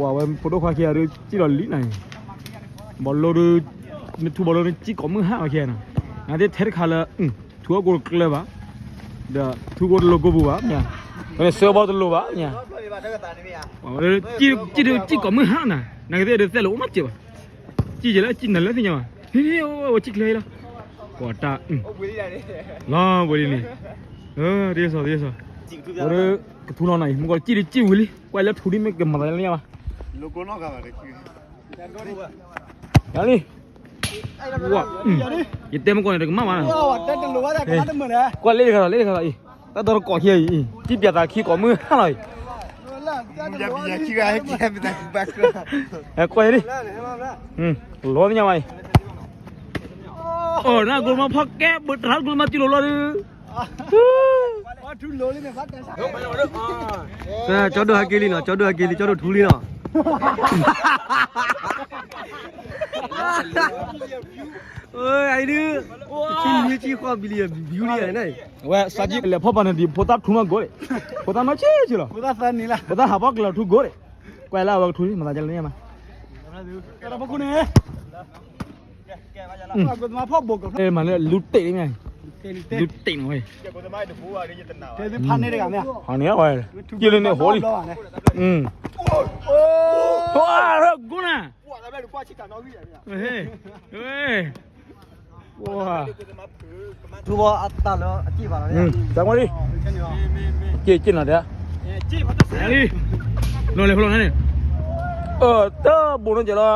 Wa weh hpu doˆ hk'a hk'e a, ciˇ lawˬ liˉ naˍ, bawˬ lo, htu bawˬ lo ciˇ k'awꞈ meuˇ haˆ a hk'e naˍ. Ngaˬ teˇ htehˉ teˇ hk'aˬ leh, htu a k'o lo k'ai baˬ, htu k'o lo k'o bvuhꞈ baˬ meh, suh baw to lo baˬ meh. Ciˇ, ciˇ k'awꞈ meuˇ haˆ naˍ, ngaˬ hui teˇ htehˉ lo oˇ maˇ ceuˬ baˬ. Ciˇ ceuˬ leh ciˇ naˍ leh teˇ nyi ma, ciˇ hk'e la, k'awꞈ taˇ, laˇ ve le. Teˇ suh teˇ suh, a, htu law naˍ, mvuhˇ k'aw ciˇ le ciˇ vuiˬ le, k'oˆ leh htu liˇ meh k'ai maˍ taˍ le ma. Yaꞈ nyi, yehˬ te mvuhˇ k'aw naˍ te maˇ maˍ naˍ. K'oˆ leh le hk'a la le hk'a la, taˇ dawˇ k'awꞈ hk'e, ciˇ pyaꞈ taˍ hk'e k'awꞈ meuˇ haˆ la. K'oˆ le, lawˬ teˇ nyi ma. Awˬ, naˆ gu ma hpawˇ kehˉ beuꞈ htaꞈ gu ma ti lo law le. Cawˇ doˆ ha ke le nawˬ, cawˇ doˆ ha ke le, cawˇ doˆ htu le nawˬ. Ai, chi nyi chi k'awˇ bi le, biˇ le na. Weh, sa jiˆ lehˬ hpawˇ pa naˍ diˍ hpu taˇ htu maˇ g'awˇ le. Hpu taˇ maˇ chehˇ chi lawˬ. Hpu taˇ haˍ paˉ k'ai la htu g'awˇ le. K'oˆ laˇ, awˬ hk'aw htu le maˍ taˍ jaˇ le ma. Maˬ le lu teꞈ le meh. Lu teꞈ nawˬ ve. Haˍ ne a, ciˇ le ne haw le. Gu na. Htu bawˬ a taˍ leh a ciˇ baˬ la ve. Ciˇ ciˇ naˍ te. Lo leh hlo na ne. Taˇ bon naˇ ceh la.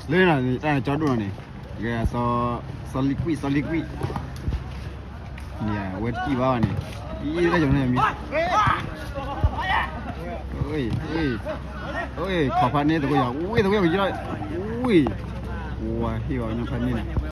Le na, cawˇ doˆ na ne. Solid quick, solid quick. Ni a weh ciˇ baˬ a ne. Iˉ laˇ cawˬ na mi. Oˇ, hk'aˬ hpaˇ neˇ te k'o yaꞈ, oˇ te k'o yaꞈ, oˇ, wa heˆ a nyi hpaˇ neˇ na.